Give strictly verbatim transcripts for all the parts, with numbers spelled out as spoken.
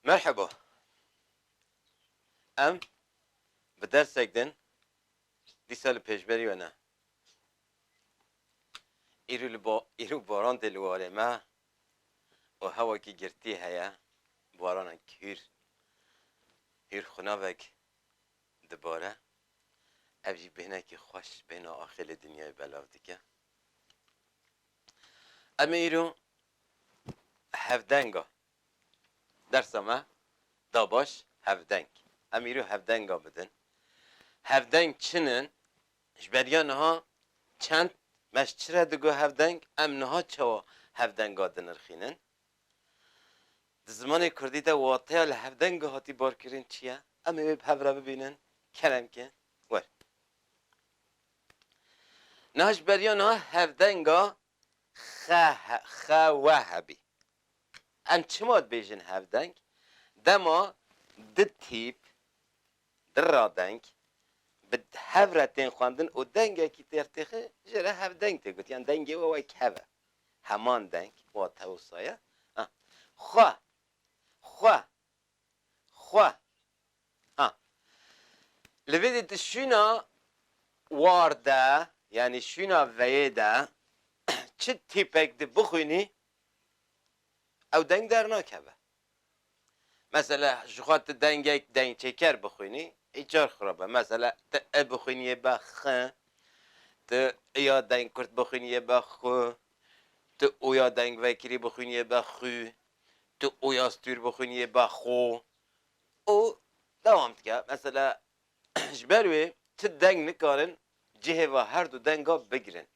Merheba. Em bi dersek din dîsa li pêşberî we ne. Îro li ba-, îro baran tê li warê me û hewekî girtî heye. Baranek hûr, hûr xunavek dibare. Ev jî bêhnekî xweş, bêhna axê li dinyayê belav dike. Em ê îro hevdenga. Dersa me da baş hevdeng. Em îro hevdenga bidin. Hevdeng çi ne? Ji beriya niha çend me ji çi re digo hevdeng, em niha çawa hevdenga dinirxînin? Di zimanê kurdî de wateya li hevdenga hatî barkirin çi ye? Em ê wê bi hev re bibînin. Kerem ke, wer. Niha ji beriya niha hevdenga xe, he, xe we hebî. Em çima dibêjin hevdeng? Dema di tîp, di radeng bi hev re tên xwendin û dengekî têr têxe, jê re hevdeng tê got. Yan dengê we wek hev e. Heman deng, wate wisa ye. Ha. Xwe. Xwe. Xwe. Ha. Li vê dê di şûna war de, yanî şûna veyê de, çi tîpek di bixwînî, ew deng dernakeve. Mesela, ji xwe tu dengek dengçêker bixwînî, îcar xirab e. Mesela, tu e bixwînî yê be x, tu ya deng kurt bixwînî yê be xu, tu o ya deng vekirî bixwînî yê be xu, tu o ya stûr bixwînî yê be xo. Û dewam dike. Mesela, ji ber wê tu deng nikarin cihê va her du denga bigirin.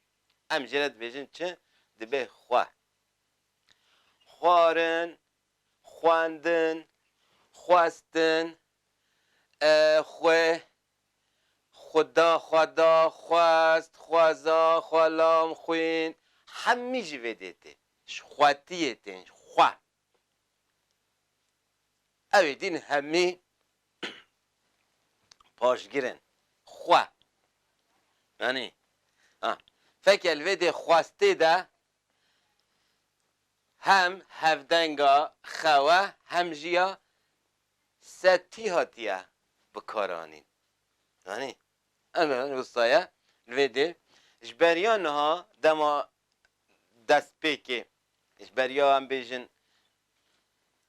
Em jê re dibêjin çi? Dibê xwe. Xwarin, xwendin, xwestin, e, xwe, xuda, xweda, xwest, xweza, xwelam, xwîn, hemî ji vê dê tên. Ji xwetiyê tên, xwe. Ew ê dîn hemî paşgir in. Xwe. Yanî, ha, feke li vê dê xwestê de hem hevdenga xewe, hem jî ya setî hatiye bikaranîn. Yanî, em, em wisa ye, li vê dê. Ji beriya niha dema destpêkê, ji beriya em bêjin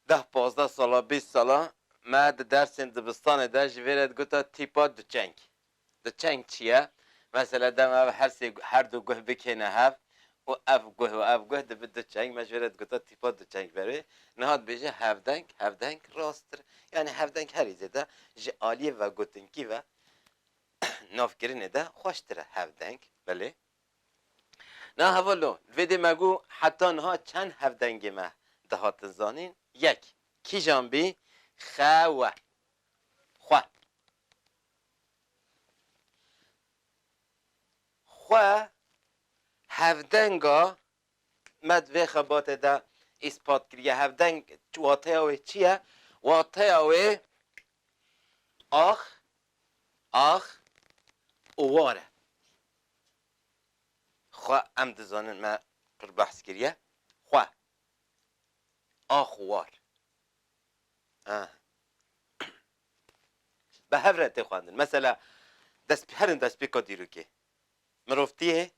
deh pazdeh sala, bîst sala, me di dersên dibistanê de ji vê re digota tîpa duçeng. Duçeng çi ye? Mesela, dem ev her sê, her du guh bikêne hev û ev guh û ev guh dibi duçeng. Me ji vê re digota tîpa duçeng berê. Niha dibêje hevdeng, hevdeng rasttir. Yanî hevdeng herî zêde ji aliyê vegotinkî ve navkirinê de xweştir e hevdeng. Belê. Na hevalo, vê dê me got heta niha çend hevdengê me dihatin zanîn? Yek. Kîjan bî? Xewe. Xwe. Xwe hevdenga me di vê xebatê de îspat kiriye. Hevdeng wateya wê çi ye? Wateya wê ax, ax û war e. Xwe em dizanin, me pir behs kiriye. Xwe. Ax û war. Ha. Bi hev re tê xwendin. Mesela, dest, herin destpêka dîrokê. Mirovtiyê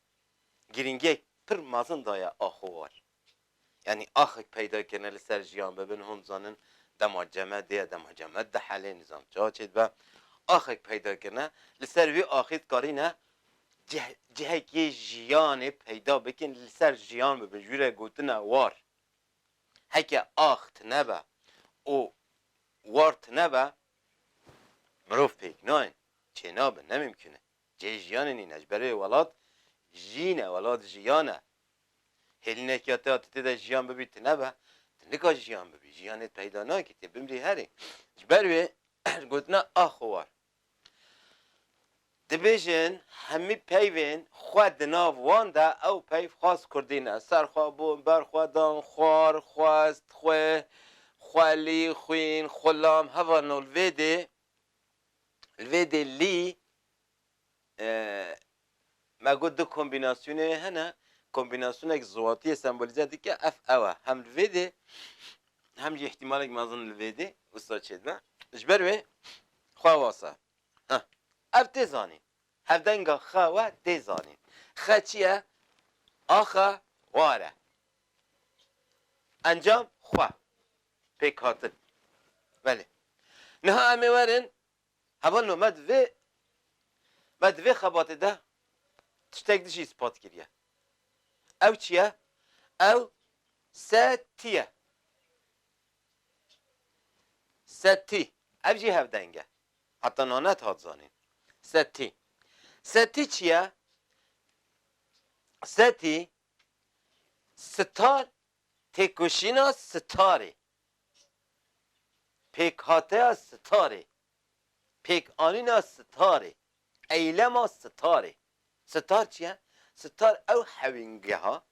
girîngiyek pir mezin daye ax û war. Yanî axek peyda kirine li ser jiyan bibin, hûn zanin dema cemedê ye, dema cemed dihelê, nizam çawa çêdibe. Axek peyda kirine, li ser wî axî dikarîne cih-, cihekî jiyanê peyda bikin, li ser jiyan bibin. Ji wî re gotine war. Heke ax tine be û war tine be, mirov pêk nayên, çênabe, ne mimkun e. Cihê jiyanê nîne, ji ber wê welat jîn e, welat jiyan e. Hêlînek ya te ya tu tê de jiyan bibî tine be, tu nika jiyan bibî, jiyanê peyda nakî, tê bimrî herî. Ji ber wê gotina ax û war. Dibêjin hemî peyvên xwe di nav wan de ew peyv xwest kurdî ne. Serxwebûn, berxwedan, xwar, xwest, xwe, xwelî, xwîn, xulam, hevalno li vê dê, li vê dê lî, e, me got du kombînasyonê hene. Kombînasyonek ziwatiyê sembolîze dike, ev ew e. Hem li vê dê hem jî îhtimalek mezin li vê dê wisa çêdibe. Ji ber wê xwe wasa. Heh. Ev tê zanîn. Hevdenga xe we tê zanîn. Xe çi ye? Axa war e. Encam xwe. Pêkhatin. Belê. Niha em ê werin, hevalno me di vê, me di vê xebatê de tiştek di jî îspat kiriye. Ew çi ye? Ew setî ye. Setî. Ev jî hevdeng e. Heta nane hat zanîn. Setî. Setî çi ye? Setî, sitar, têkoşîna sitarê. Pêkhateya sitarê. Pêkanîna sitarê. Eylema sitarê. Sitar çi ye? Sitar ew hewîngeha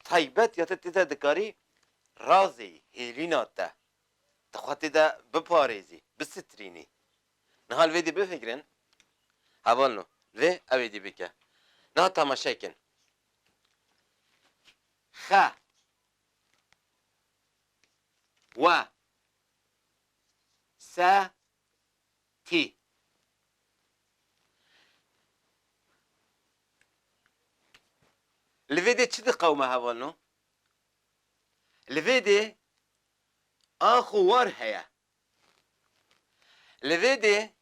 taybet ya te tê de dikarî razê hêlîna te. Dixwe tê de biparêzî, bisitrînî. Niha li vê dî bifikirin. Hevalno, vê ew ê dî bike. Niha temaşe kin. Xe. We. Se. Tî. Li vê dê çi diqewime hevalno? Li vê dê ax û war heye. Li vê dê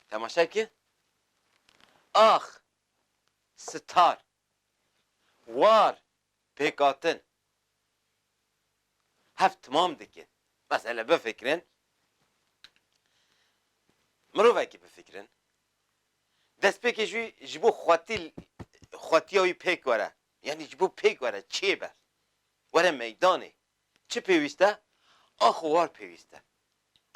temaşe ki ax, sitar, war, pêkhatin. Hev timam dikin. Mesela bifikirin. Mirovekî bifikirin. Destpêkê jî ji bo xwetî, xwetiya wî pêk were. Yanî ji bo pêk were, çêbe. Were meydanê. Çi pêwîst e? Ax û war pêwîst e.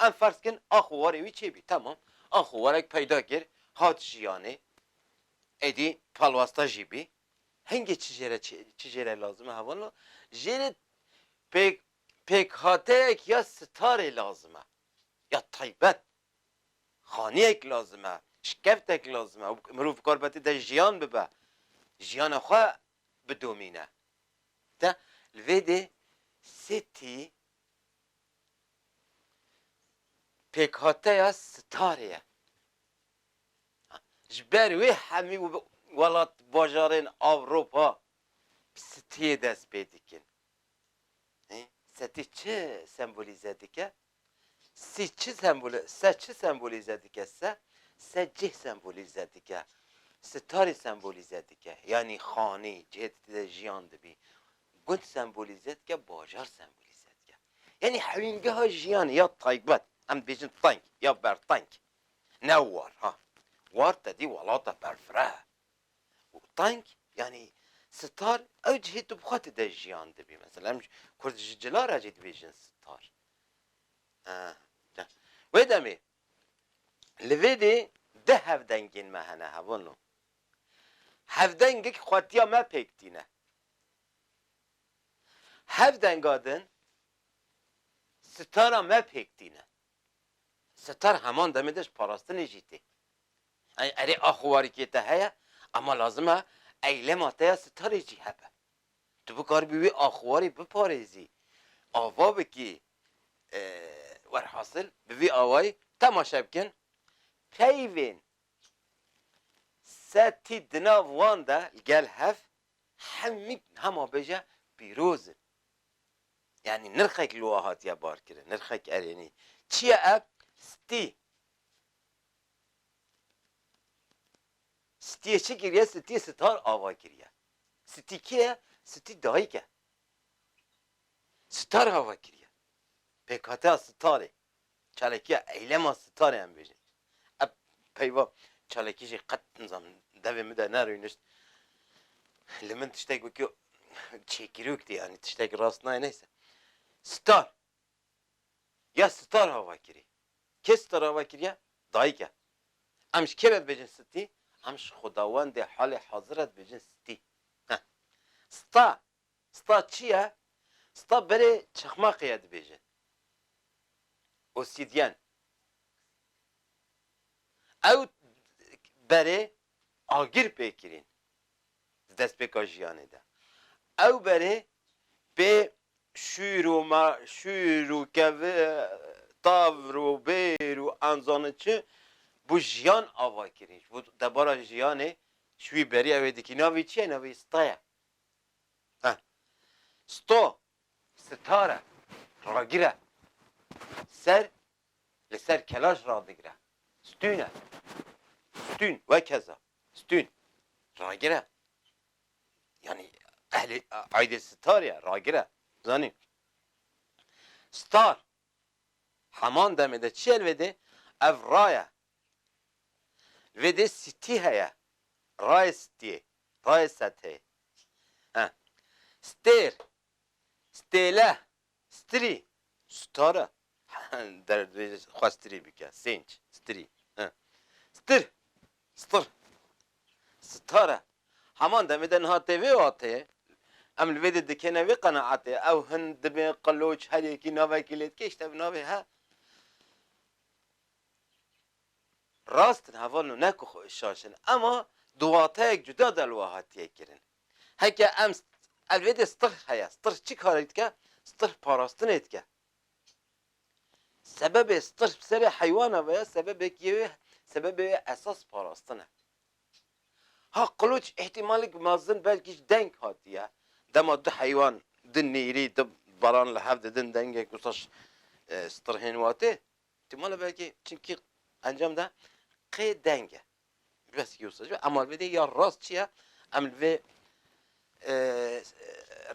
Em ferz kin ax û warê wî çêbî. Temam. Ax û warek peyda kir, hat jiyanê. Êdî palwasta jî bî. Hingê çi jê re, çi, çi jê re lazim e hevalno? Jê re pêk, pêkhateyek ya sitarê lazim e. Ya taybet. Xaniyek lazim e. Şikeftek lazim e. Mirov kar be tê de jiyan bibe. Jiyana xwe bidomîne. Te li vê dê sitî pêkhateya sitarê ye. Ji ber wê hemî welat, bajarên Ewropa bi sitiyê dest pê dikin. Hê? Setî çi sembolîze dike? Sî çi sembole-, se çi sembolîze dike? Se, se cih sembolîze dike. Sitarî sembolîze dike. Yanî xanî, cihê de jiyan dibî. Gund sembolîze dike, bajar sembolîze dike. Yanî hewîngeha jiyanê ya taybet, em dibêjin teng ya berteng. Ne war, ha. War te dî welata berfireh e. Û teng, yanî sitar, ew cihê tu bi xwe tê de jiyan dibî. Mesela em ji, Kurd ji cila re jî dibêjin sitar. Ha, de. Wê demê, li vê dê du hevdengên me hene, hevalno. Hevdengek xwetiya me pêk tîne. Hevdenga din sitara me pêk tîne. Sitar heman demê de ji parastinê jî tê. Ey, erê, ax û warikê te heye, ama lazim e eylema te ya sitarê jî hebe. Tu bikaribî wî ax û warê biparêzî, ava bikî, e, werhasil, bi vî awayî temaşe bikin. Peyvên setî di nav wan de li gel hev hemî hema bêje pîroz in. Yanî nirxek li we hatiye barkirin, nirxek erênî. Çi ye ev? Stî. Stiyê çi kiriye? Stiyê sitar ava kiriye. Stî kî ye? Stî dayik e. Sitar ava kiriye. Pêkhateya sitarê. Çalekiya eylema sitarê em bêjin. Ev peyva çalekî jî qet nizam devê min de nerûnişt. Li min tiştek wekî çêkirok tê, yanî tiştek rast nayê, neyse. Sitar. Ya sitar ava kirî. Kê sitar ava kiriye? Dayik e. Em ji kê re dibêjin sitî? Em ji Xwedawendê halê hazir re dibêjin sitî. Heh. Sta. Sta çi ye? Sta berê çexmaqê ye dibêjin. Obsidyen. Ew berê agir pê kirîn. Di destpêka jiyanê de. Ew berê pê şûr û ma-, şûr û kevi-, tavr û bêr û anzane çi, bû jiyan ava kirî. Ji bo debara jiyanê ji wî berî ew ê dikî. Navê çi ye? Navê sta ye. Heh. Sto, sitar e, ragir e. Ser, li ser kelaş radigire. Stûn e. Stûn, wek heza. Stûn. Ragir e. Yani ehlê aydê sitar ye, ragir e. Zanî. Star. Heman demê de çi ye li vê dê? Ev ra ye. Li vê dê sitî heye. Rayê sitiyê. Rayê seteyê. He. Stêr. Stêle. Stirî. Star e. Derdê xwe stirî bike. Sênc. Stirî. He. Stir. Stir. Sitar e. Heman demê de niha tê vê watê. Em li vê de dikene vê qenaetê. Ew hin dibê qiloç, her yekî navekî lê dike, işte bi navê he. Rast in hevalno, ne ku xwe şaş in. Ema di wateyek cuda de li we hatiye kirin. Heke em st-, ev vê de stir heye. Stir çi karê dike? Stir parastinê dike. Sebebê stir bi serê heywana ve ye, sebebek yê wê, sebebê wê esas parastin e. Ha, qiloç îhtîmalek mezin belkî ji deng hatiye. Dema du heywan, du nêrî, du baran li hev didin, dengek wisa ş-, e, stirhên watê. Îhtîmal e belkî, çimkî encam de qê deng e. Bes ki wisa ji, ema li vê de ya rast çi ye? Em li vê, e,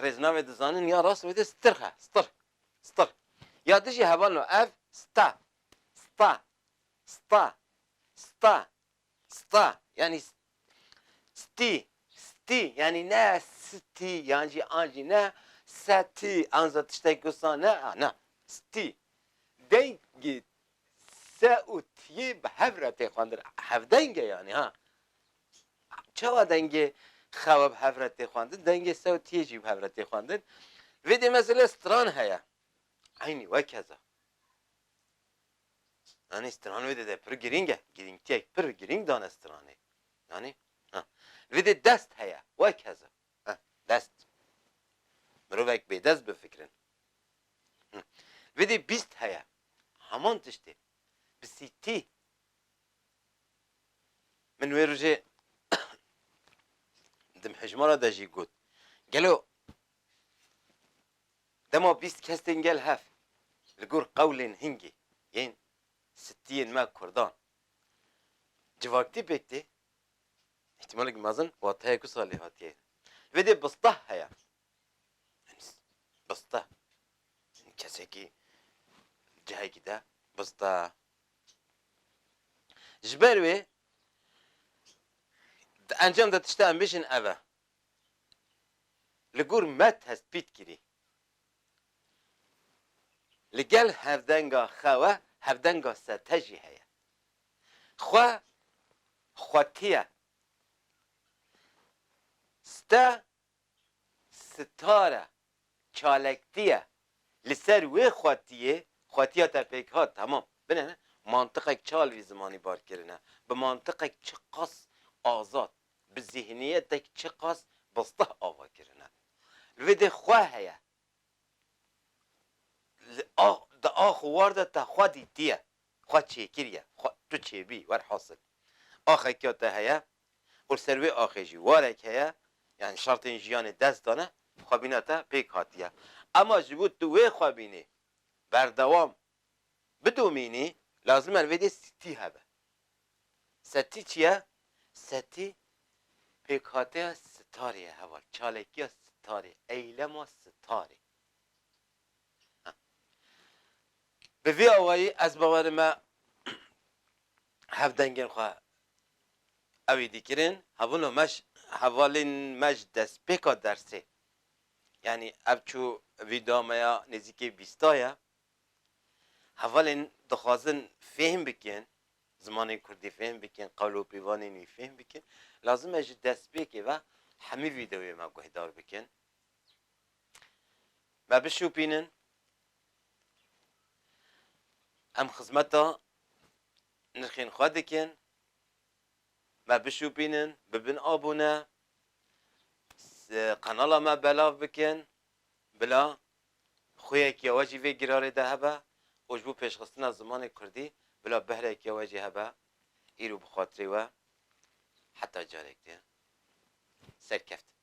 rêznavê dizanin ya rast wê de stir he, stir. Stir. Ya dijî hevalno ev sta. Sta. Sta. Sta. Sta. Yani s-, sti. Sti. Yani ne sti. Yani jî an jî ne seti. Anza tiştek gusa ne. A, ne. Sti. Dengê se û tiyê bi hev re tê xwendin. Hevdeng e yani ha. Çawa dengê xewe bi hev re tê xwendin? Dengê se û tiyê jî bi hev re tê xwendin. Vê dê mesele stran heye. Eynî wek heza. Yanî stran wê de, de pir girîng e. Girîngtiyek pir girîng dane stranê. Yanî, ha. Vê de dest heye. Wek heza. Ha, dest. Mirovek bêdest bifikirin. Hı. Vê de bîst heye. Heman tiştê. Bi sîtî. Min wê rojê di hejmara de jî got. Gelo dema bîst kes tên gel hev li gor qewlên hingî yên sitiyên me kurdan civaktî pêk tê, îhtimalek mezin wateyek wisa lê hatiye. Vê dê bistah heye. Yanî bistah. Kesekî cihekî de bistah. Ji ber wê di encam de tişta em bêjin ev e. Li gor me tespît kirî. Li gel hevdenga xewe, hevdenga sete jî heye. Xwe, xwetiye. Ste, sitare, çalektiye. Li ser wê xwetiyê, xwetiya te pêk hat, temam. Bine ne, mantiqek çal vî zimanî bar kirine. Bi mantiqek çiqas azad, bi zihniyetek çiqas bistih ava kirine. Li vê dê xwe heye. Li a, di ax û war de te xwe dîtiye. Xwe çêkiriye. Xwe, tu çêbî, werhasil. Axek ya te heye û li ser wê axê jî warek heye, yani şertên jiyanê dest dane, xwebîna te pêk hatiye. Ema ji bo tu wê xwebînê berdewam bidomînî, lazim e li vê dê sitî hebe. Setî çi ye? Setî pêkhateya sitarê ye heval. Çalekiya sitarê, eylema sitarê. Ha. Bi vî awayî ez bawerim me hevdengên xwe ewî dikirin. Hevalno me ji, hevalên me ji destpêka dersê. Yanî ev çû vîdeo me ya nêzîkê bîsta ye. Hevalên dixwazin fêhm bikin, zimanê kurdî fêhm bikin, qewlo pîvanên wî fêhm bikin, lazim e ji destpêkê ve hemî vîdeoyê me guhdar bikin. Me bişopînin, em xizmeta nirxên xwe dikin. Me bişopînin, bibin abone, s-, qenala me belav bikin, Bila xwêyekî we jî vê girarê de hebe û ji bo pêşxistina zimanê kurdî bila behreke we jî hebe. Îro bi xatirê we heta carek din. Serkeftin.